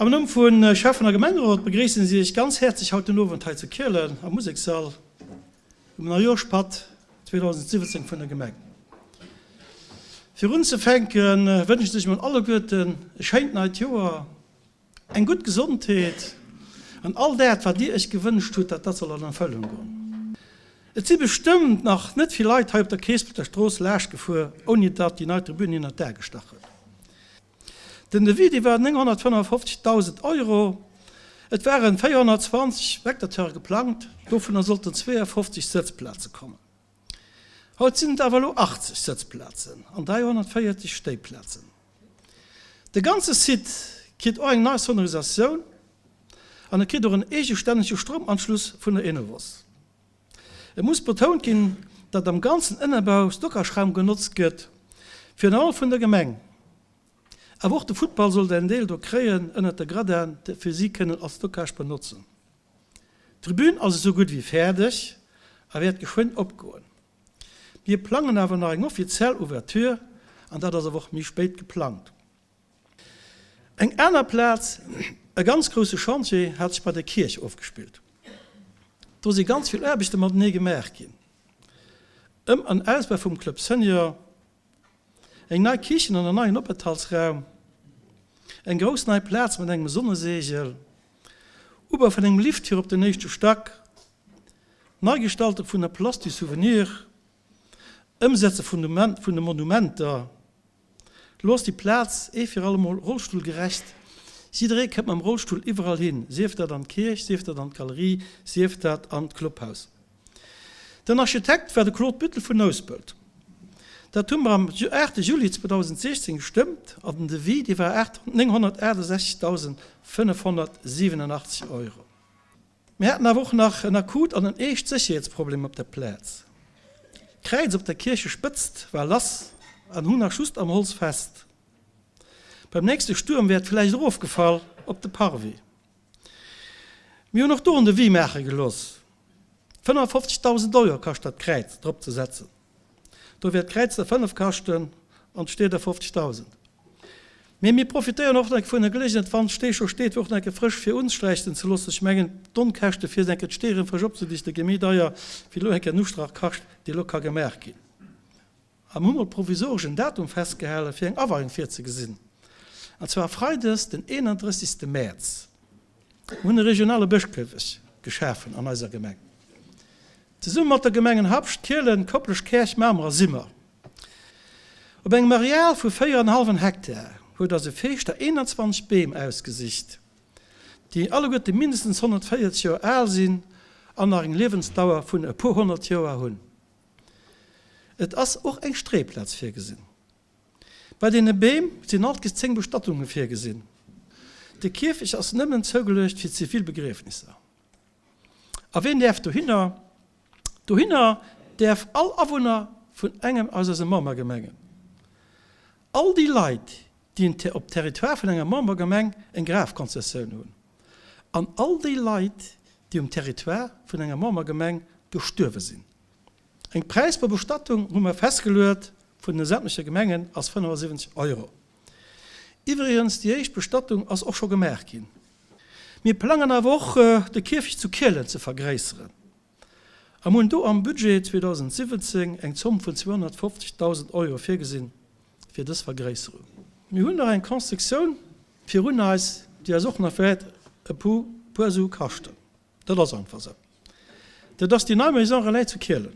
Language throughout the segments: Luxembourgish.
Am Numm vu Schäffen a Gemengerot begréissen si Iech ganz häerzlech haut den Owend hei zu Kielen am Musekssall um Neijooschpatt 2017 vun der Gemeng. Fir unzefänke wënschen ech mol alleguerten e schéint neit Joer, eng gutt Gesondheet an all dat wat Dir Iech gewënscht hutt, dat dat soll an Erfëllung goen. Et si bestëmmt nach net vill Leit hei op der Keespelter Strooss laascht gefuer, ouni datt déi nei Tribün hinnen an d'Ae gestach huet. Den Devis, dee war 955.000 Euro. Et waren 420 Spectateure geplangt, dovunner sollten 52 Sëtzplaze kommen. Haut sinn et awer elo 80 Sëtzplazen an 340 Stéiplazen. De ganze Site kritt och eng nei Sonorisatioun an e kritt och en eegestännege Stroumanschluss vun der Enovos. Et muss betount ginn, datt am ganzen Ënnerbau Stockaschraum genotzt gëtt, virun allem vun der Gemeng. Awer och de Futtball soll säin Deel do kréien ënnert de Gradin, fir si kënnen als Stockage benotzen. D'Tribün ass esou gutt ewéi fäerdeg a wäert geschwënn opgoen. Mir plangen awer nach eng offiziell Ouverture an dat ass awer och méi spéit geplangt. Eng aner Plaz, e ganz grousse Chantier hat sech bei der Kierch ofgespillt. Do si ganz vill Aarbechte matenee gemaach ginn. Ëm an Ausbau vum Club Senior, eng nei Kichen an en neien Openthaltsraum, eng grouss nei Plaz mat engem Sonneseegel, Ubau vun engem Lift fir op den éischte Stack, Neigestaltung vun der Place du Souvenir, Ëmsetze vun de Monumenter. Lo ass déi Plaz ee fir alle Mol rollstullgerecht. Jidderee kënnt mam Rollstull iwwerall hin, sief dat an d'Kierch, sief dat an d'Galerie, sief dat an d'Clubhaus. Den Architekt war de Claude Büttel vun Nouspelt. Dat hu mer am 8 Juli 2016 gestëmmt an den Devis, dee war 968.587 Euro. Mir haten awer och nach en akut an en eescht Sécherheetsproblem op der Plaz. D'Kräiz op der Kierchespëtzt war lass an hung nach just am Holz fest. Beim nächste Stuerm wär et vläicht erofgefall op de Parvis. Mir hunn och do en Devis maache gelooss. 55.000 Euro kascht dat Kräiz drop ze setzen. Do wäert d'Kräiz der 5 kaschten an d'Stee der 50.000. Mee mir profitéieren och nach vun der Gelegenheet, wann d'Stee scho steet, fir och nach eng Kéier frësch fir unsträichen ze loossen. Ech mengen, d'Onkäschte fir eng Kéier d'Stee erëm frësch opzedichten, gi méi deier, wéi elo eng Kéier en Ustrach kascht, dee elo ka gemaach ginn. A mir hu mol provisoresch en Datum festgehalen, fir eng Aweiung virzegesinn, an zwar freides den 31. Mäerz. Mir hunn e regionale Bëschkierfecht geschafen an eiser Gemeng. Zesumme mat der Gemengen Habscht, Kielen, Koplescht, Käerch, Mamer a Simmer. Op engem Areal vu 4 an hallwen Hektar huet eise Feeschter 21 Beem ausgesicht, déi alleguerte mindestens 140 Joer al sinn an nach eng Liewensdauer vun e puer 100 Joer hunn. Et ass och eng Streeplaz virgesinn. Bei deene Beem sinn alt bis 10 Bestattunge virgesinn. De Kierfecht ass nëmmen zougeluecht fir zivil Begriefnisser. A ween däerf dohinner? Dohinner däerf all Awunner vun engem aus eise Membergemengen. All déi Leit, déi op Territoire vun enger Membergemeng eng Grafkonzessioun hunn. An all déi Leit, déi um Territoire vun enger Membergemeng gestuerwe sinn. Eng Präis pro Bestattung hu mer festgeluet vun de sämtleche Gemengen ass 75 Euro. Iwwregens, déi éischt Bestattung ass och scho gemaach ginn. Mir plangen awer och, de Kierfecht zu Kielen ze vergréisseren a hunn do am Budget 2017 eng Zomm vun 250.000 Euro virgesinn fir dës Vergréisserung. Mir hunn nach eng Constructioun virun eis, déi eis och nach wäert e puer Sue kaschten. Dat ass einfach esou. Dat ass déi nei Maison relais zu Kielen.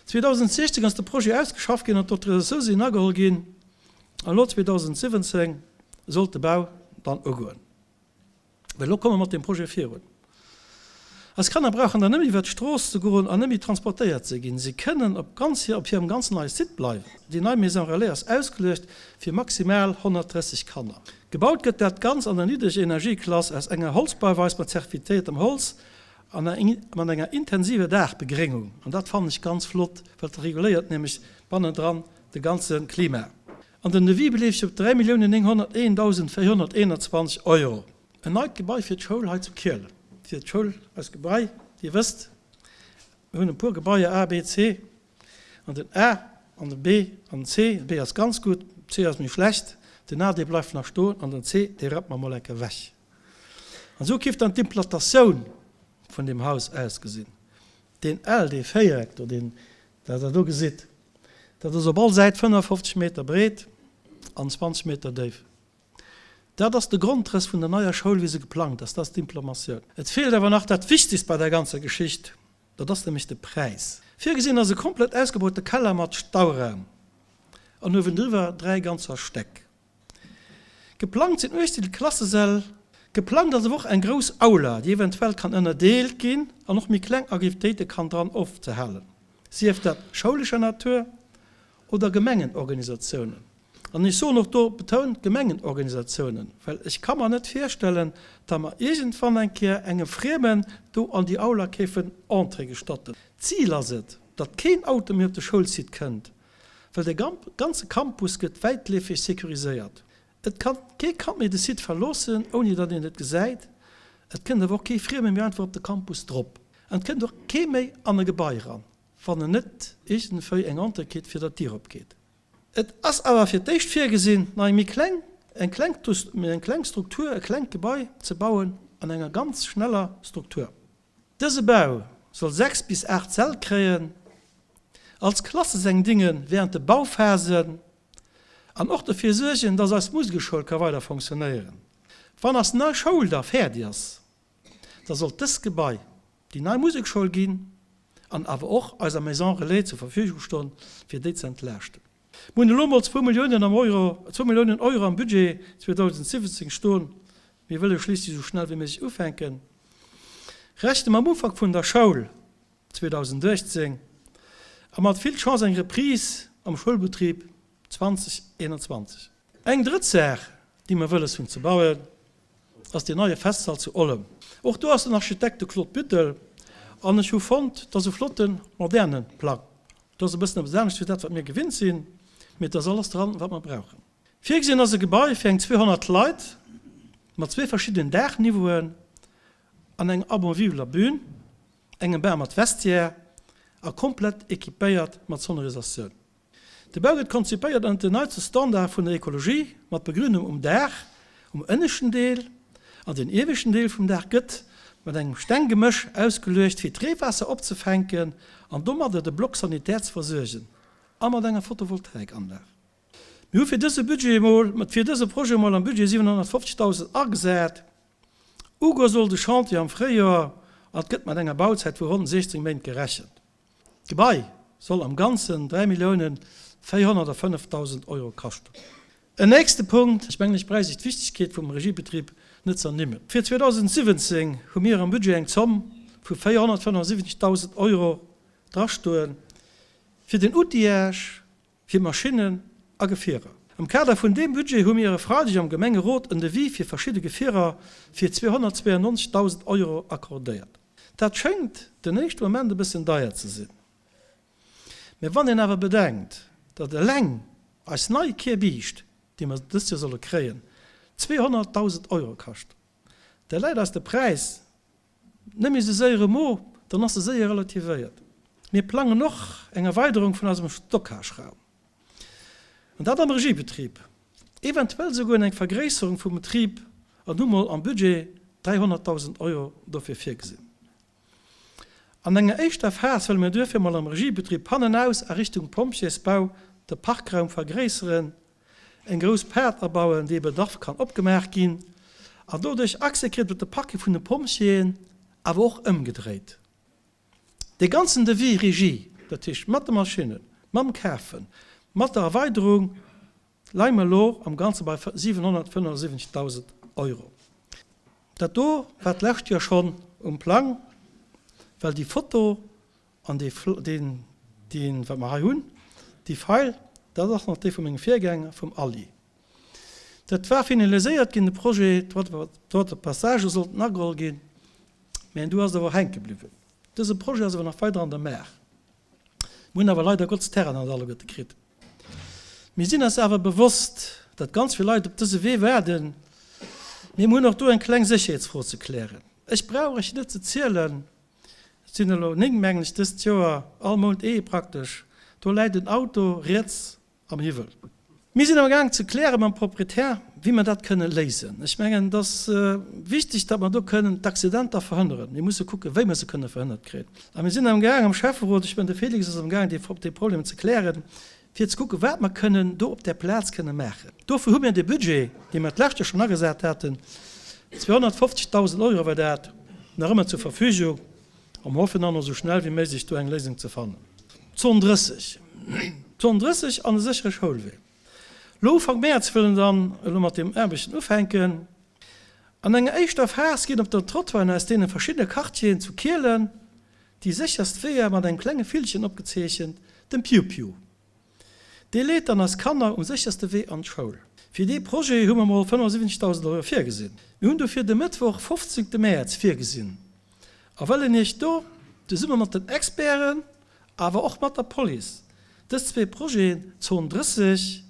2016 ass de Projet ausgeschafft ginn an d'Autorisatioun sinn ageholl ginn an elo 2017 sollt de Bau dann ugoen. Well elo komme mer mat deem Projet virun. Eis Kanner brauchen dann net méi iwwert d'Strooss ze goen an net méi transportéiert ze ginn. Si kënnen op ganz op hirem ganz neie Site bleiwen. Déi nei Maison relais ass ausgeluecht fir maximal 130 Kanner. Gebaut gëtt dat Ganz an der Niddregenergieklass aus enger Holzbauweis mat zertifizéiertem Holz an mat enger intensiver Daachbegréngung, an dat fannen ech ganz flott, well dat reguléiert nämlech bannendran de ganze Klima. An den Devis beleeft sech op 3.901.421 Euro. En neit Gebai fir d'Schoul hei zu Kielen, fir d'Schoul, eist Gebai, Dir wësst, mir hunn e puer Gebaier, A, B, C, an den A an de B an den C, de B ass ganz gutt, C ass méi schlecht. Den A, dee bleift nach stoen an den C, dee rappe mer mol enke wech. An esou kiff dann d'Implantatioun vun deem Haus ausgesinn. Deen L, dee Véiereck do, deen Der do gesitt, dat ass op all Säit 55 Meter breet an 20 Meter déif. Dat ass de Grondrëss vun der neier Schoul, wéi se geplangt ass. Dat ass d'Implematioun. Et feelt awer nach dat Wichtigst bei der ganzer Geschicht, dat ass nämlech de Präis. Virgesinn ass e komplett ausgebaute Keller mat Stauraum an uewendriwwer 3 ganzer Stäck. Geplangt sinn 18 Klassesäll. Geplangt ass awer och eng grouss Aula, déi eventuell kann ënnerdeelt ginn an och méi kleng Aktivitéite kann dran ofzehalen, sief dat schoulescher Natur oder Gemengenorganisatiounen. An ech soen och do betount Gemengenorganisatiounen, well ech ka mer net virstellen, datt mer iergendwann eng Kéier engem Friemen do an déi Aula kéifen Entrée gestatten. D'Zil ass et, datt keen Auto méi op de Schoulsite kënnt, well de ganze Campus gëtt wäitleefeg securiséiert. Et kann kee Kand méi de Site verloossen, ouni datt een et gesäit. Et kënnt awer och kee Frieme méi einfach op de Campus drop. An et kënnt och kee méi an e Gebai eran, wann en net iergendwéi eng Entrée kritt, fir datt d'Dier opgeet. Et ass awer fir d'éischt virgesinn, nach eng méi kleng, eng kleng, eng kleng Struktur, e klengt Gebai ze bauen an enger ganz schneller Struktur. Dëse Bau soll 6 bis 8 Säll kréien, als Klassesäng dinge während de Bauphasen an och dofir suergen, dass eis Musekeschoul ka weider fonctionnéieren. Wann eis nei Schoul da fäerdeg ass, da sollt dëst Gebai déi nei Musekschoul ginn an awer och eiser Maison Relais zur Verfügung stoen, fir déi ze entlaaschten. Mir hunn elo mol zwou Milliounen am Euro, zwou Milliounen Euro am Budget 2017 stoen. Mir wëlle schliisslech esou schnell wéi méiglech ufänken. Rechne mam Ufank vun der Schoul 2018 a mat vill Chance eng Reprise am Schoulbetrib 2021. Eng drëtt Saach, déi mer wëlles hunn ze bauen, ass deen neie Festsall zu Ollem. Och do ass den Architekt de Claude Büttel an ech hu fonnt, et ass e flotten, moderne Plang. Et ass e bëssen eppes anescht wéi dat, wat mir gewinnt sinn, mee et ass alles dran, wat mer brauchen. Virgesinn ass e Gebai fir eng 200 Leit mat zwee verschiddenen Daachniveauen an enger amovibeler Bühn, engem Bar mat Vestiaire a komplett equipéiert mat Sonorisatioun. De Bau gëtt konzipéiert ënnert den neitste Standarde vun der Ekologie, mat Begrünung um Daach um ënneschten Deel an den ieweschten Deel vum Daach gëtt mat engem Stenggemësch ausgeluecht fir d'Reewaasser opzefänken an domadder de Block sanitär ze versuergen a mat enger Photovoltaikanlag. Mir hu fir dëse Budget emol, fir dëse Projet emol am Budget 750.000 agesat. Ugoe soll de Chantier am Fréijoer an et gëtt mat enger Bauzäit vu ronn 16 Méint gerechent. D'Gebai soll am Ganzen 3.405.000 Euro kaschten. En nächste Punkt, ech mengen, ech bräicht Iech d'Wichtigkeet vum Regiebetrib net ze ernimmen. Fir 2017 hu mir am Budget eng Zomm vu 475.000 Euro drastoen fir den Outillage, fir Maschinnen a Gefierer. Am Kader vun deem Budget hu mir e Freideg am Gemengerot en Devis fir verschidde Gefierer fir 292.000 Euro accordéiert. Dat schéngt den éischte Moment e bëssen deier ze sinn, mä wann een awer bedenkt, datt eleng eis nei Kierbiischt, déi mer dëst Joer solle kréien, 200.000 Euro kascht, da läit eis de Präis net méi esou séier um Mo, dann ass e séier relativéiert. Mir plangen och eng Erweiderung vun eisem Stockageraum, an dat am Regiebetrib, eventuell souguer eng Vergréisserung vum Betrib an hu mol am Budget 300.000 Euro dofir virgesinn. An enger éischter Phas wëlle mir duerfir mol am Regiebetrib hannenaus a Richtung Pompjeesbau de Parkraum vergréisseren, eng grouss Paart abauen, déi e Bedarf kann opgemaach ginn an doduerch Accès kritt op de Parking vun de Pompjeeën, awer och ëmgedréit. Dee ganzen Devis Régie, dat heescht mat de Maschinnen, mam Kafen, mat der Erweiderung, leie mer elo am Ganze bei 775.000 Euro. Dat do war d'lescht Joer schonn um Plang, well déi Foto an dee, deen, deen, wat mer hei hunn, déi Feil, dat ass nach déi vu mengem Virgänger, vum Aly. Dat war finaliséiert ginn, de Projet, d'Droits de passage sollten ageholl ginn, mä du ass et awer hänke bliwwen. Dëse Projet ass awer nach weider an der Maach. Mir hunn awer leider Gottes d'Terrainen net alleguerte kritt. Mir sinn eis awer bewosst, datt ganz vill Leit op dëse Wee waarden, mee mir hunn och do eng kleng Sécherheetsfro ze klären. Ech brauch Iech net ze zielen, et sinn elo 9, mengen ech, dëst Joer, all Mount ee praktesch, do läit en Auto riets am Hiwwel. Mir sinn am gaang ze kläre mam Proprietär, wéi mer dat kënne léisen. Ech mengen, et ass wichteg, datt mer do kënnen d'Accidenter verhënneren. Mir musse kucken, wéi mer se kënne verhënnert kréien. A mir sinn am gaang am Schäfferot, ech mengen, de Félix ass am gaang, dee Problem ze klären, fir ze kucken, wat mer kënnen do op där Plaz kënne maachen. Dofir hu mir de Budget, dee mer d'lescht Joer schonn agesat haten, 250.000 Euro war dat, nach ëmmer zur Verfügung. A mer hoffen dann och esou schnell wéi méiglech do eng Léisung ze fannen. Zon 30, Zon 30 an e séchere Schoulwee. Lo Ufank Mäerz wëllen dann elo mat deem Aarbechten ufänken. An enger éischter Phas ginn op den Trottoiren aus deene verschiddene Quartieren zu Kielen déi sécherst Weeër mat engem klenge Villchen opgezeechent, dem Piu-Piu. Dee leet dann eis Kanner um sécherste Wee an d'Schoul. Fir dee Projet hu mer mol 75.000 Euro virgesinn. Mir hunn dofir de Mëttwoch 15 Mäerz virgesinn a wëllen Iech do, zesumme mat den Experten, awer och mat der Police, dës zwee Projeten, Zon 30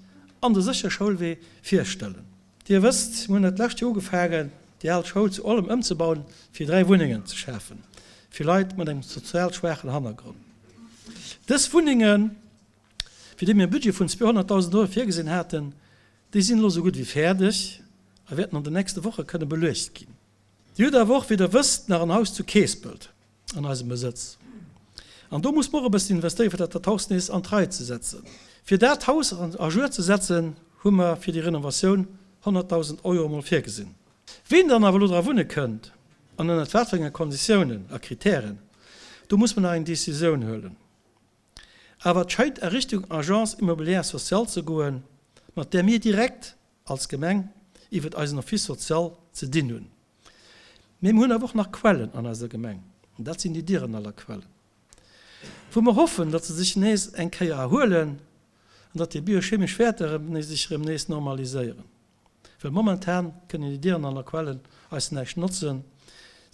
an de séchere Schoulwee, virstellen. Dir wësst, mir hunn dat lescht Joer ugefaangen, déi al Schoul zu Ollem ëmzebauen, fir 3 Wunnengen ze schafen fir Leit mat engem sozial schwaachen Hannergrond. Dës Wunnengen, fir déi mir e Budget vun 200.000 Euro virgesinn haten, déi sinn elo esou gutt wéi fäerdeg a wäerten an den nächste Woche kënne beluecht ginn. Dir hutt awer och, wéi Der wësst, nach en Haus zu Keespelt an eisem Besëtz. An do muss mer och e bëssen investéieren, fir dat dat Haus nees an d'Rei ze setzen. Fir dat Haus à jour ze setzen, hu mer fir déi Renovatioun 100.000 Euro emol virgesinn. Ween dann awer elo dra wunne kënnt an ënnert wat fir enge Konditiounen a Kritären, do muss mer nach eng Décisioun huelen. Awer et schéint a Richtung Agence immobilière sociale ze goen, mat där mir direkt als Gemeng iwwert eisen Office social ze dinn hunn. Mee mir hunn awer och nach Quellen an eiser Gemeng, an dat sinn déi Direnaller Quellen, wou mer hoffen, datt se sech nees eng Kéier erhuelen an datt déi biochemesch Wäerter erëm nees sech erëm nees normaliséieren. Well momentan kënnen déi Direnaller Quellen eis näischt notzen,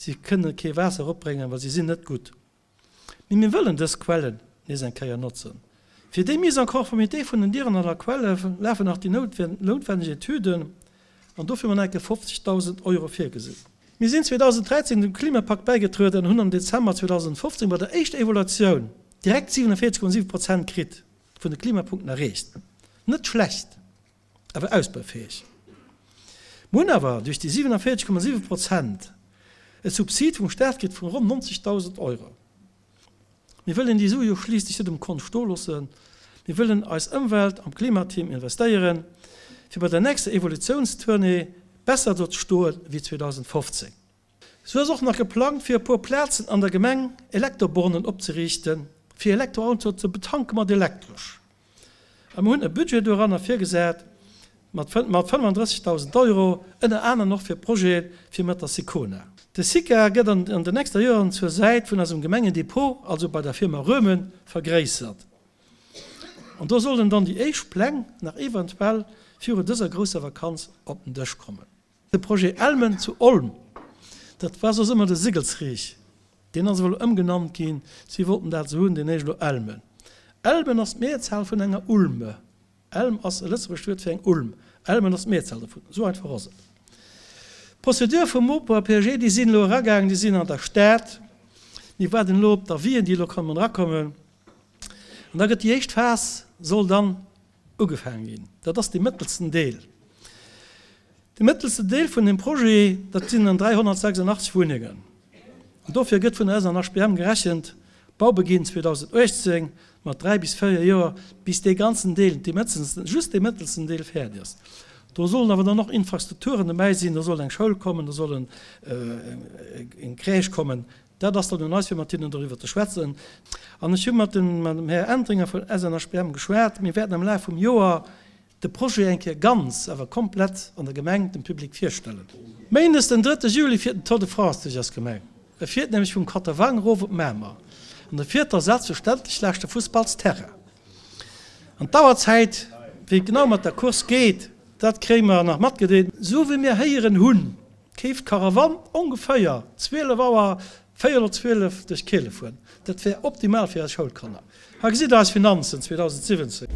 si kënne kee Waasser eropbréngen, well si sinn net gutt. Mee mir wëllen dës Quellen nees eng Kéier notzen. Fir déi Mise en conformité vun den Direnaller Quelle lafen nach déi noutwenneg Etüden an dofir hu mer nach eng Kéier 50.000 Euro virgesinn. Mir sinn 2013 dem Klimapakt bäigetrueden an hunn am Dezember 2015 bei der éischter Evaluatioun direkt 47,7 Prozent kritt vun de Klimapunkten erreecht. Net schlecht, awer ausbaufäeg. Mir hunn awer duerch déi 47,7 Prozent e Subsid vum Staat kritt vu ronn 90.000 Euro. Mir wëllen déi Sue jo schliisslech net um Kont stoe loossen. Mir wëllen eis Ëmwelt am Klimateam investéieren, fir bei der nächster Evolutiounstournée besser do ze stoe wéi 2015. Sou ass och nach geplangt, fir e puer Plazen an der Gemeng Elektrobornen opzeriichten, fir Elektroautoen ze betanke mat Elektresch. A mir hunn e Budget doranner virgesat mat 35.000 Euro, ënner anerem och fir Projete fir mat der Sicona. De Sica gëtt an den nächster Joren zur Säit vun eisem Gemengendepot, also bei der Firma Röhmen, vergréissert. An do sollen dann déi éischt Pläng nach eventuell viru dëser grousser Vakanz op den Dësch kommen. De Projet Elmen zu Olm, dat war soss ëmmer de Siggelsriech, deen ass elo ëmgenannt ginn, si wollten dat esou hunn, deen heescht elo Elmen. Elmen ass d'Mehrzahl vun enger Ulme. Elm ass e lëtzebuergescht Wuert fir eng Ulm. Elmen ass d'Mehrzahl dovun. Esou einfach ass et. D'Procedure vum Mopo a PAG, déi sinn elo eragaangen, déi sinn an der Stad. Mir waarden elo op d'Avisen, déi elo kommen erakommen. An da gëtt déi éischt Phas soll dann ugefaangen ginn. Dat ass dee mëttelsten Deel. De mëttelsten Deel vun deem Projet, dat sinn dann 386 Wunnengen. An dofir gëtt vun der SNHBM gerechent, Baubeginn 2018, mat dräi bis véier Joer, bis dee ganzen Deel, dee mëtzelsten, just dee mëttelsten Deel fäerdeg ass. Do sollen awer dann och Infrastrukturen dobäi sinn, do soll eng Schoul kommen, do soll eng Crèche kommen. Dat ass dann un eis, fir mat hinnen doriwwer ze schwätzen. An ech hu mat dem Här Entringer vun SNHBM geschwat. Mir wäerten am Laf vum Joer de Projet eng Kéier ganz, awer komplett an der Gemeng dem Public virstellen. Méindes den drëtte Juli fiert den Tour de France duerch eis Gemeng. E fiert nämlech vum Katerwang erof op Mamer an e fiert da selbstverständlech laascht de Fussballsterrain. An d'Auerzäit, wéi et genau mat der Course geet, dat kréie mer nach matgedeelt. Esou wéi mir héieren hunn, Kéif d'Karawann ongeféier 12 Auer, véierel op 12 duerch Kiele fueren. Dat wär optimal fir eis Schoulkanner. Hei gesitt der eis Finanzen 2017.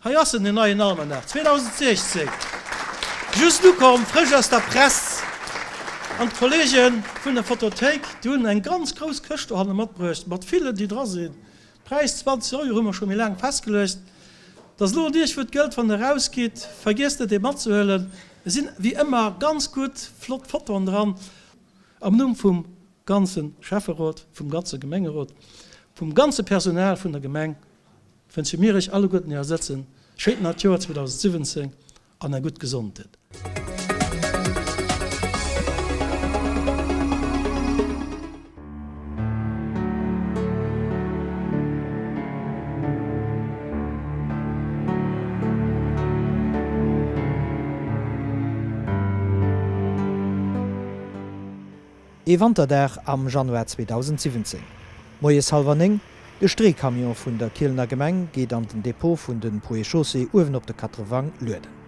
Hei ass en, den neien Almanach 2016, just ukomm, frësch aus der Press. An d'Kollege vun der Fotothéik, déi hunn eng ganz grouss Këscht dohanne matbruecht, mat villen, déi dra sinn. Präis 20 Euro hu mer scho méi laang festgeluecht. Et ass elo un Iech, wou et gëllt, wann Der erausgitt, vergiesst net, dee matzehuelen. Et sinn, wéi ëmmer, ganz gutt, flott Fotoen dran. Am Numm vum ganze Schäfferot, vum ganze Gemengerot, vum ganze Personal vun der Gemeng wënsche mir Iech alleguerten, déi hei sëtzen, schéint neit Joer 2017 an eng gutt Gesondheet. Ee Wanterdag am Januar 2017, moies hallwer 9, De Streecamion vun der Kielener Gemeng geet an den Depot vun de Ponts et Chaussées uewen op de Quatrewang lueden.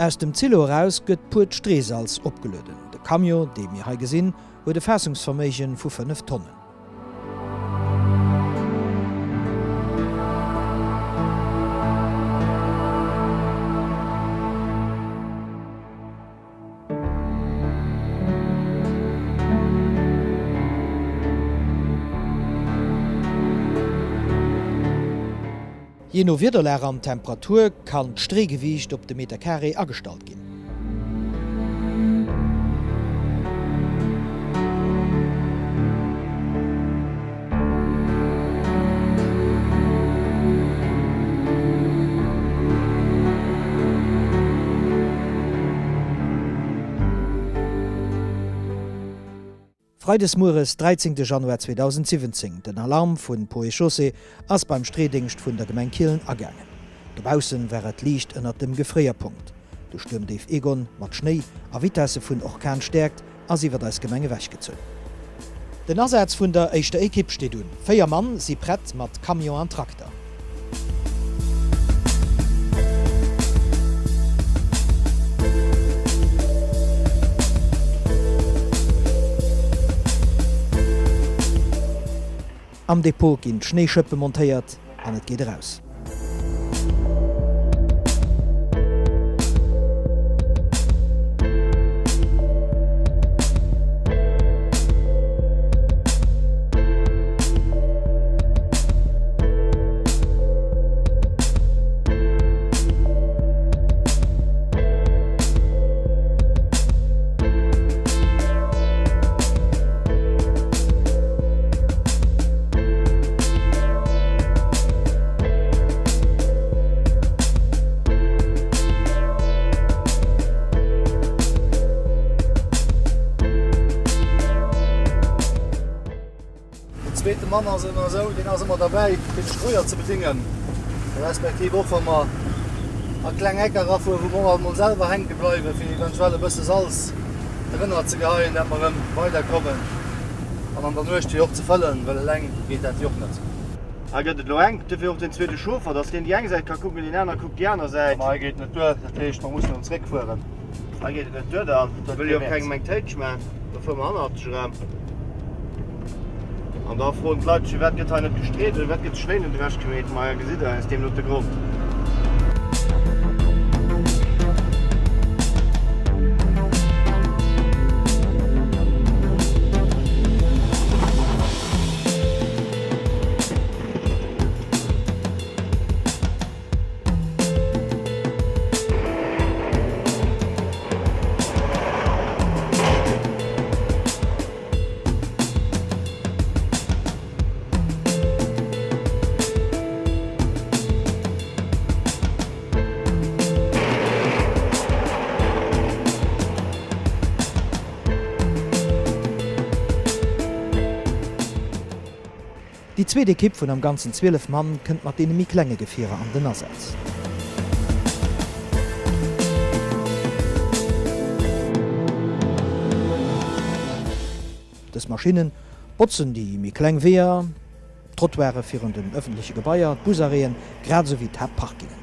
Aus dem Silo eraus gëtt puert Streesalz opgelueden. De Camion, dee mir hei gesinn, huet e Faassungsverméigen vu 5 Tonnen. Jee no Wiederlag an Temperatur kann d'Streegewiicht op de Meter Carré agestallt ginn. Freides mueres, 13 Januar 2017, Den Alarm vun Ponts et Chaussées ass beim Streedéngscht vun der Gemeng Kielen agaangen. Dobaussen war et liicht ënnert dem Gefréierpunkt. De Stuermdéif Egon mat Schnéi a Vitesse vun Orkanstäerkt ass iwwert eis Gemeng ewechgezunn. Den Asaz vun der éischter Ekipp steet un. 4 Mann si prett mat Camion an Trakter. Am Depot ginn d'Schnéischëppe montéiert an et geet eraus. Den zweete Mann ass ëmmer esou, deen ass ëmmer derbäi fir de Streuer ze bedéngen, respektiv och wa mer a kleng Ecker erafueren, wou mer och alt mol selwer hänke bleiwen, fir eventuell e bësse Salz drënner ze geheien, dat mer erëm weiderkommen an an der Nuecht fir och ze fëllen, well eleng geet dat jo och net. Hei gëtt et elo enk, duerfir och den zweete Chauffer, dass deen déi eng Säit ka kucken, deen aner kuckt déi aner Säit. Ma hei geet et net duer, dat heescht mer mussen erëm zréckfueren. Hei geet et net duer dann. Da wëll jo och kengem eng Téitsch man. Da fuere mer hannerzeg erëm. An da froen d'Leit, firwat gëtt hei net gestreet oder firwat gëtt de Schnéi net ewechgemeet? Maja, gesitt Der, aus deem dote Grond. Déi zweet Ekipp vun am Ganzen 12 Mann kënnt mat deene méi klenge Gefierer an den Asaz. Dës Maschinne botzen déi méi kleng Weeër, d'Trottoire virun den ëffentleche Gebaier, d'Busarrêten, grad esou wéi d'Haaptparkingen.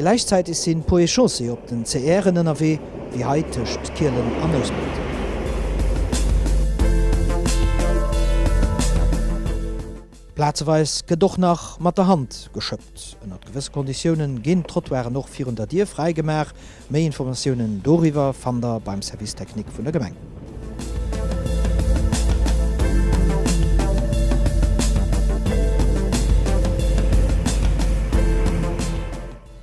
Gläichzäiteg sinn d'Ponts et Chaussées op den CRen ënnerwee, wéi hei tëscht Kielen an Nouspelt. Plazeweis gëtt och nach mat der Hand geschëppt. Ënnert gewësse Konditioune ginn d'Trottoiren och virun der Dier fräi gemaach. Méi Informatiounen doriwwer fannt der beim Service Technique vun der Gemeng.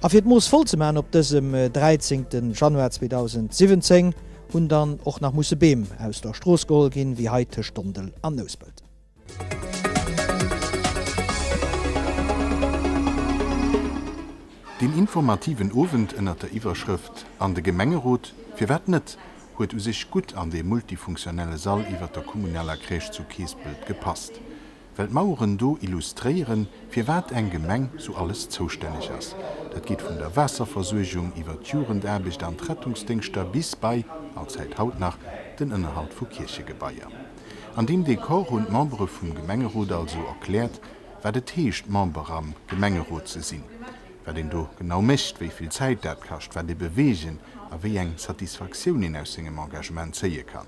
A fir d'Mooss voll ze maachen op dësem 13 Januar 2017 hunn dann och nach musse Beem aus der Strooss geholl ginn, wéi hei tëscht Dondel an Nouspelt. Deen informativen Owend ënnert der Iwwerschrëft An de Gemengerot, firwat net? huet u sech gutt an dee multifunktionelle Sall iwwert der kommunaler Crèche zu Keespelt gepasst, well d'Maueren do illustréieren, firwat eng Gemeng sou alles zoustänneg ass. Dat geet vun der Waasserversuergung iwwer d'Jugendaarbecht an d'Rettungsdéngschter bis bei, allzäit haut nach, den Ënnerhalt vu Kierchegebaier. An deem Dekor hunn d'Membere vum Gemengerot also erkläert, wat et heescht, Member am Gemengerot ze sinn, wat een do genau mécht, wéi vill Zäit dat kascht, wat ee beweegen a wéi eng Satisfaktioun een aus sengem Engagement zéie kann.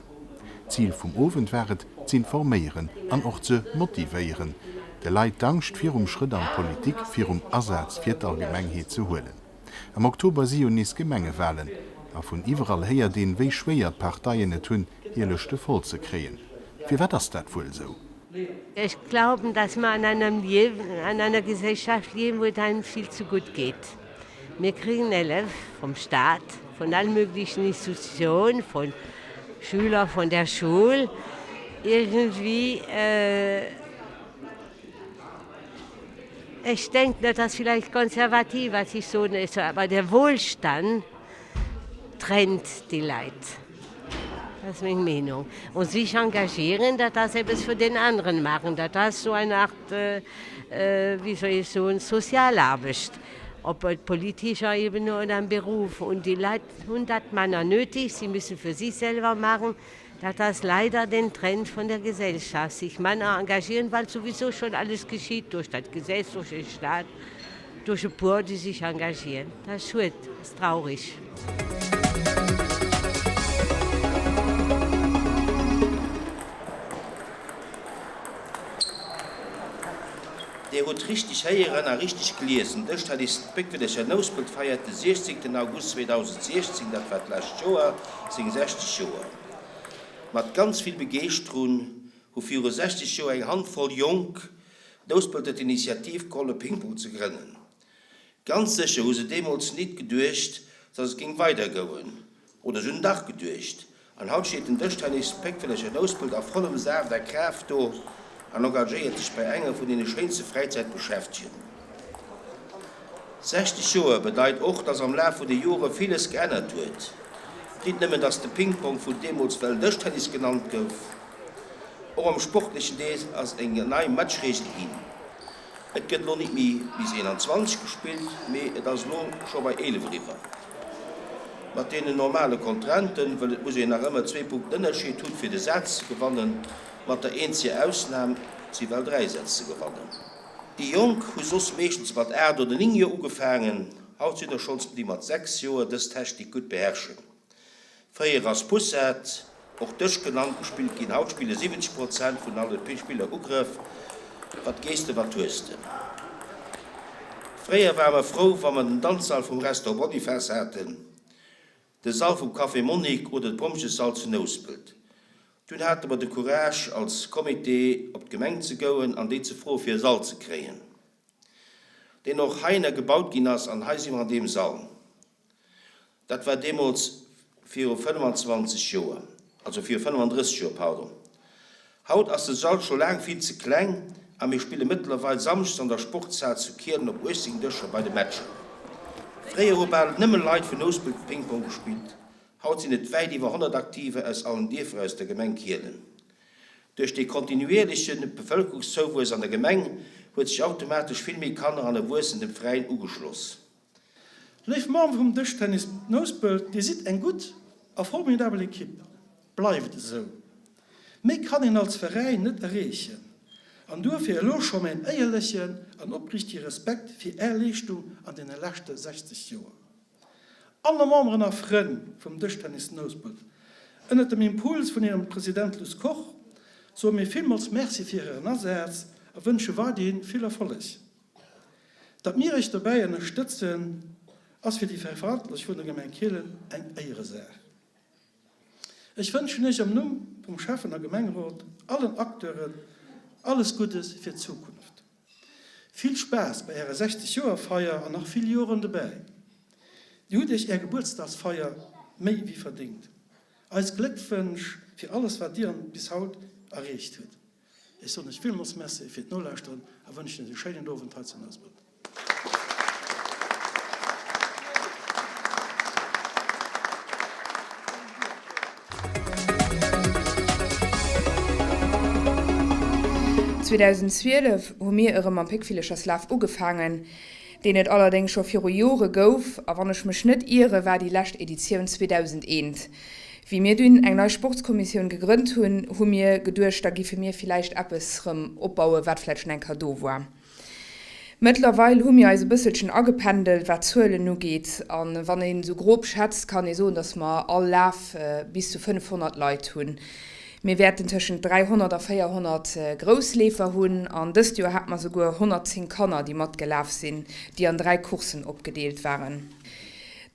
Zil vum Owend war et, z'informéieren an och ze motivéieren, de Leit d'Angscht virum Schrëtt an d'Politik, virum Asaz fir d'Allgemengheet ze huelen. Am Oktober si jo nees Gemengewalen a vun iwwerall héiert een, wéi schwéier d'Parteien et hunn, hir Lëschte voll ze kréien. Firwat ass dat wuel esou? Ech glauben, dass mer an einem Liewen, an einer Gesellschaft leben, wo et einem viel zu gut geht. Mir kriegen Hëllef vom Staat, von allen möglichen Institutionen, von Schüler, von der Schul. Irgendwie, Ech denken, dat ass villäicht konservativ, wat ech soen, awer der Wohlstand trennt déi Leit. Dat ass meng Meenung. Und sich engagieren, dat ass eppes fir den aneren maachen. Dat ass esou eng Art, wéi soll ech soen, Sozialaarbecht, ob op politischer Ebene oder am Beruf. Und déi Leit hunn dat manner nötig, si müssen fir sich selwer maachen. Dat ass leider den Trend vun der Gesellschaft, sich manner engagieren, weil sowieso schon alles geschieht durch dat Gesetz, durch den Staat, durch e puer, déi sich engagieren. Dat ass schued, ass traurig. Dir hutt richteg héieren a richteg geliesen, Dëschtennis D'Péckvillercher Nouspelt feiert de 16 August 2016, dat war d'lescht Joer, seng 60 Joer. Mat ganz vill Begeeschterung hu viru 60 Joer eng Handvoll jonk Nouspelter d'Initiativ geholl e Ping-Pong ze grënnen. Ganz sécher hu se deemools nit geduecht, dass et géing weider gouen. Oder se hunn dach geduecht. An haut steet den Dëschtennis Péckvillercher Nouspelt a vollem Saaft a Kraaft do an engagéiert sech bei enger vun deene schéinste Fräizäitbeschäftegungen. 60 Joer bedeit och, dass am Laf vun de Jore villes geännert huet. Nit nëmmen, dass de Ping-Pong vun deemools well Dëschtennis genannt gouf. Och am sportlechen Deel ass et eng nei Matchreegel ginn. Et gëtt elo nit méi bis 21 gespillt, mee et ass elo scho bei 11 eriwwer. Mat deenen normale Contrainten, wëll et muss een nach ëmmer zwee Punkten Ënnerscheed hunn, fir de Saz ze gewannen, mat der eenzeger Ausnam, et si well dräi Sätz ze gewannen. Déi Jonk hu soss meeschtens mat 8 oder 9 Joer ugefaangen, haut sinn der schonns déi mat 6 Joer dës Technik gutt beherrschen. Fréier ass Poussette, och Dësch genannt, gespillt ginn, haut spille 70 Prozent vun alle Spiller Ugrëff. Wat gees de, wat hues de? Fréier ware mer frou, wa mer den Danzsall vum Restaurant Bonifas haten. De Sall vum Café Monique oder de Pompjessall zu Nouspelt. Dunn hate mer de Courage als Comité op d'Gemeng ze gouen an déi ze froe fir e Sall ze kréien, deen och heihinner gebaut ginn ass an hei si mer an deem Sall. Dat war deemools viru 25 Joer, also viru 35 Joer, pardon. Haut ass de Sall scho laang vill ze kleng a mir spille mëttlerweil samschdes an der Sportshal zu Kielen op 18 Dëscher bei de Matcher. Fréier hu bal nëmme Leit vun Nouspelt Ping-Pong gespillt, haut sinn et wäit iwwer 100 Aktiver aus allen Dierfer aus der Gemeng Kielen. Duerch dee kontinuierleche Bevëlkerungszouwuess an der Gemeng huet sech automatesch vill méi Kanner an Erwuessen dem Veräin ugeschloss. Léif Member vum Dëschtennis Nouspelt, Dir sidd eng gutt a formidabel Ekipp. Bleift esou! Méi kann een als Veräin net erreechen an duerfir elo scho mäin éierlechen an opriichtege Respekt fir Är Leeschtung an deene leschte 60 Joer. Alle Memberen a Frënn vum Dëschtennis Nouspelt, ënnert dem Impuls vun hirem President Luss Koch, soe mir villmools Merci fir Ären Asaz a wënsche weiderhi vill Erfolleg. Datt mir Iech dobäi ënnerstëtzen, ass fir déi Verantwortlech vun der Gemeng Kielen eng Éieresaach. Ech wënschen Iech am Numm vum Schäffen a Gemengerot, allen Acteuren alles Guddes fir d'Zukunft. Vill Spaass bei Ärer 60 Joer Feier an nach vill Joren dobäi. Dir hutt Iech Är Gebuertsdagsfeier méi wéi verdéngt. Eis Gléckwënsch fir alles wat Dir bis haut erreecht hutt. Ech soen Iech villmools Merci fir d'Nolauschteren a wënschen Iech e schéinen Owend hei zu Nouspelt. ZweedausendZwielef hu mir erëm mam Péckvillercherslaf ugefaangen, deen et allerdéngs scho viru Jore gouf, a wann ech mech net iere war déi lescht Editioun 2001. Wéi mir dunn eng nei Sportskommissioun gegrënnt hunn, hu mir geduecht, da giffe mir villäicht eppes rëm opbauen, wat vläicht schonn eng Kéier do war. Mëttlerweil hu mir eis e bësselchen agependelt, wat d'Zuelen ugeet. A wann een esou grob schätzt, kann ee soen, datt mer all Laf bis zu 500 Leit hunn. Mir wäerten tëschent 300 a 400 grouss Leefer hunn an dëst Joer hate mer souguer 110 Kanner, déi matgelaf sinn, déi an 3 Courssen opgedeelt waren.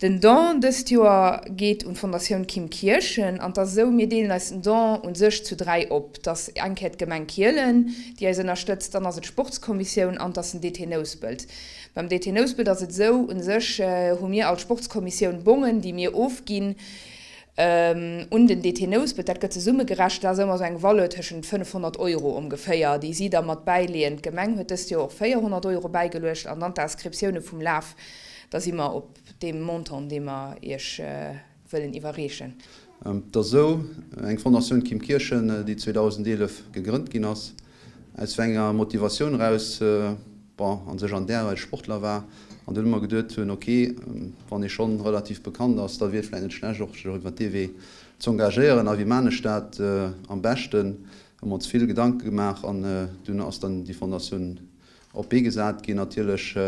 Den Don dëst Joer geet un d'Fondatioun Kim Kirchen an 't ass esou, mir deelen eis den Don un sech zu 3 op. 't ass eng Kéier d'Gemeng Kielen, déi eis ënnerstëtzt, dann ass et d'Sportskommissioun an 't ass den DT Nouspelt. Beim DT Nouspelt ass et esou, un sech hu mir als Sportskommissioun Bongen, déi mir ofginn un den DT Nouspelt. Dat gëtt zesummegerechent, dat ass ëmmer esou eng Valeur tëschent 500 Euro ongeféier, déi si da mat bäileeën. D'Gemeng huet dëst Joer och 400 Euro bäigeluecht an dann d'Inscriptioune vum Laf. Da si mer op deem Montant, dee mer Iech wëllen iwwerreechen. Et ass esou, eng Fondatioun Kim Kirchen, déi 2011 gegrënnt ginn ass, aus wéi enger Motivatioun eraus, bon, a sech an där well ech Sportler war an dunn ëmmer geduet hunn, ok, wann ee schonn relativ bekannt ass, da wier et vläicht net schlecht och sech och iwwer dee Wee z'engagéieren. A wéi maan ech dat am beschten? Hu mer ons vill Gedanke gemaach an dunn ass dann déi Fondatioun op d'Bee gesat ginn. Natierlech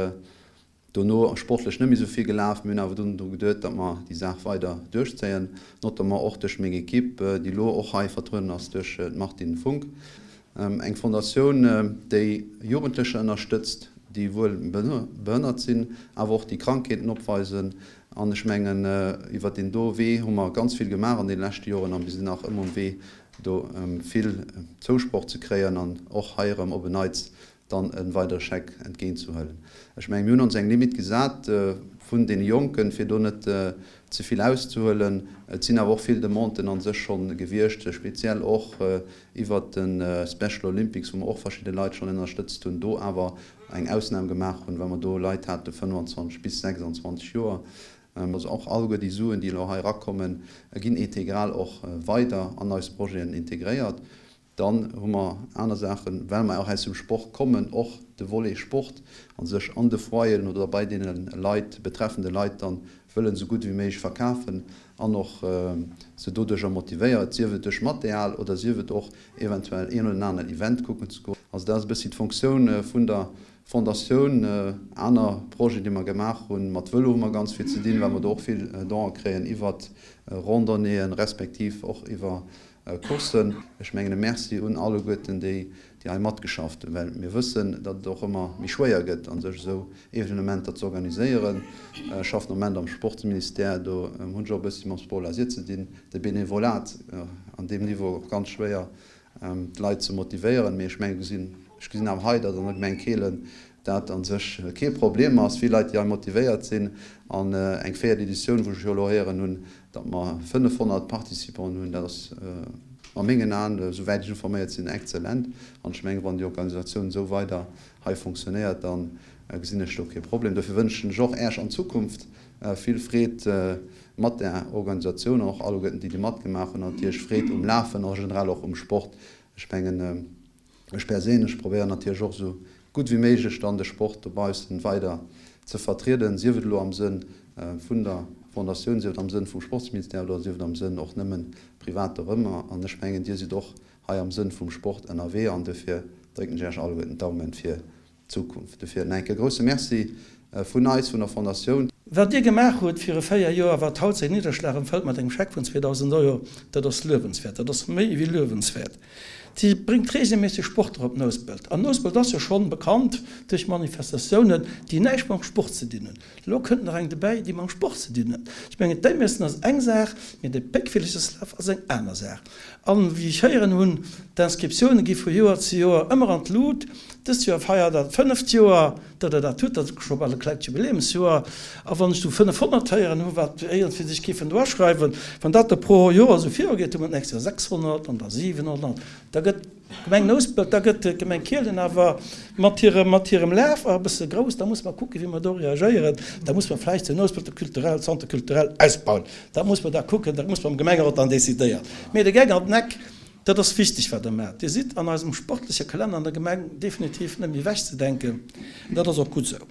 Dono ass sportlech net méi esou vill gelaf. Mir hunn awer dunn dru geduet, datt mer déi Saach weider duerchzéien, notamment och duerch meng Equipe, déi elo och hei vertrueden ass duerch d'Martine Funck. Eng Fondatioun, déi Jugendlecher ënnerstëtzt, déi wuel behënnert sinn, awer och déi Krankheeten opweisen. An ech mengen, iwwert deen do Wee hu mer ganz vill gemaach an deene leschte Joren a mir sinn nach ëmmer um Wee, do vill Zousproch ze kréien an och hei erëm op en Neits dann e weidere Scheck entgéint ze huelen. Ech mengen, mir hunn ons eng Limite gesat vun deene Jonken, fir do net ze vill auszehuelen. Et sinn awer och vill Demanden a sech scho gewiescht, speziell och iwwert de Special Olympics, wou mer och verschidde Leit schonn ënnerstëtzt hunn, do awer eng Ausnam gemaach hunn, well mer do Leit hate 25 bis 26 Joer. Also och alleguer déi Suen, déi elo hei erakommen, ginn integral och weider an eis Projeten integréiert. Dann hu mer aner Saachen, well mer och aus dem Sport kommen, och de Volet Sport a sech an de Foyeren oder bei deene Leit, betreffende Leit dann wëllen esou gutt wéi méiglech verkafen an och se doduercher motivéiert, sief et duerch Material oder sief et och eventuell een oder aneren Event kucken ze goen. Also dat ass e bëssi d'Fonctioun vun der Fondatioun. Aner Projeten, déi mer gemaach hunn, mat Vëlo hu mer ganz vill ze dinn, well mer do och vill Donen kréien iwwert Randonnéeën, respektiv och iwwer. Courssen. Ech mengen e Merci un alleguerten déi, déi hei matgeschafft hunn, well mir wëssen, datt et och ëmmer méi schwéier gëtt, a sech esou Evenementer ze organiséieren. Ech schaffen am Moment am Sportsministère, do hunn ech och e bëssi mam Sport loisir ze dinn, de Benevolat an deem Niveau och ganz schwéier d'Leit ze motivéieren. Mee ech mengen, ech gesinn awer hei, datt an der Gemeng Kehlen dat a sech kee Problem ass, vill Leit, déi hei motivéiert sinn. An eng véiert Editioun, wou ech jo elo héieren hunn, datt mer 500 Participanten hunn, dat ass a mengen Aen, esouwäit ech informéiert sinn, exzellent. An ech mengen, wann déi Organisatioun esou weider hei fonctionnéiert, da gesinn ech do kee Problem. Dofir wënschen ech och Äech an Zukunft vill Freed mat där Organisatioun an och alleguerten déi, déi matgemaach hunn, an natierlech Freed um Lafen a generell och um Sport. Ech mengen, Ech perséinlech probéieren natierlech och esou gutt wéi méiglech dann de Sport dobaussen weider ze vertrieden, sief et elo am Sënn vun der Fondatioun, sief et am Sënn vum Sportsministère oder sief et am Sënn och nëmmen privat dorëmmer. An ech mengen, Dir sidd och hei am Sënn vum Sport ënnerwee an dofir drécken ech Iech alleguerten d'Daumen fir Zukunft. Dofir en enke grousse Merci vun eis, vun der Fondatioun. Wat Dir gemaach hutt viru 4 Joer, wat haut säin Nidderschlag empfëllt mat engem Scheck vun 2.000 Euro, dat ass luewenswäert. Dat ass méi ewéi luewenswäert. Dir bréngt regelméisseg Sportler op Nouspelt. An Nouspelt ass jo schonn bekannt duerch Manifestatiounen, déi näischt mam Sport ze dinn hunn. Elo kënnt nach eng dobäi, déi mam Sport ze dinn huet. Ech mengen, d'Éimessen ass eng Saach, mee de Péckvillecheslaf ass eng aner Saach. An, wéi ech héieren hunn, d'Inscriptioune gi vu Joer zu Joer ëmmer an d'Lut. Dëst Joer feiert Der d'fënneft Joer, datt Der dat hutt. Dat ass scho bal e klengt Jubiläumsjoer. A wann ech du 500 héieren hu wat iergendwéi sech géifen do aschreiwen, wann dat da pro Joer esou virugeet, hu mer d'nächst Joer 600 an da 700. Da gëtt d'Gemeng Nouspelt, da gëtt d'Gemeng Kielen awer mat hirem, mat hirem Laf e bësse grouss. Da musse mer kucken, wéi mer do reagéieren. Da musse mer vläicht zu Nouspelt de culturel, Centre culturel ausbauen. Dat muss mer da kucken, dat muss mer am Gemengerot dann decidéieren. Mee de Geck an den Eck, dat ass wichteg, wat Der maacht. Dir sidd an eisem sportleche Kalenner an der Gemeng definitiv net méi ewechzedenken. An dat ass och gutt esou.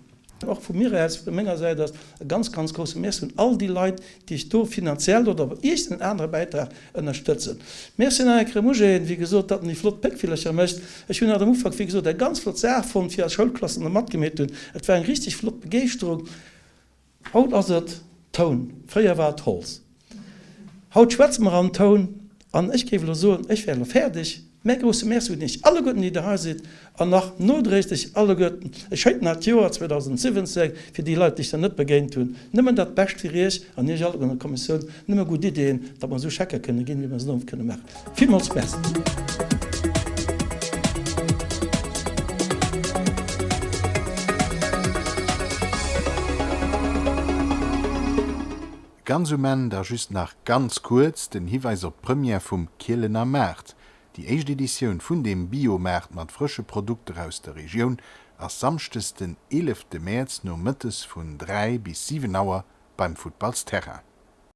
Och vu mir aus, vu menger Säit aus e ganz, ganz grousse Merci un all déi Leit, déi ech do finanziell oder op iergendeen anere Bäitrag ënnerstëtzen. Merci un Eric Remouget, wéi gesot, datt en déi flott Péckvillercher mécht. Ech hunn dat am Ufank, wéi gesot, eng ganz flott Saach fonnt, fir eis Schoulklassen do matgemeet hunn. Et war eng richteg flott Begeeschterung. Haut ass et Toun, fréier war et Holz. Haut schwätze mer an Toun an ech géif elo soen, ech wär elo fäerdeg. Mä grousse Merci un Iech alleguerten, déi Der hei sidd an nach nodréiglech alleguerten e schéint neit Joer 2017 fir déi Leit, déi ech nach net begéint hunn. Nëmmen dat Bescht fir Iech an Iech alleguerten an der Kommissioun, nëmme gutt Ideeën, datt mer esou Schecker kënne ginn, wéi mer se elo kënne maachen. Villmools Merci. Ganz um Enn da just nach ganz kuerz den Hiwäis op d'Première vum Kielener Maart. Déi éischt Editioun vun deem Bio-Maart mat frësche Produkter aus der Regioun ass samschdes den 11 Mäerz nomëttes vun 3 bis 7 Auer beim Futtballsterrain.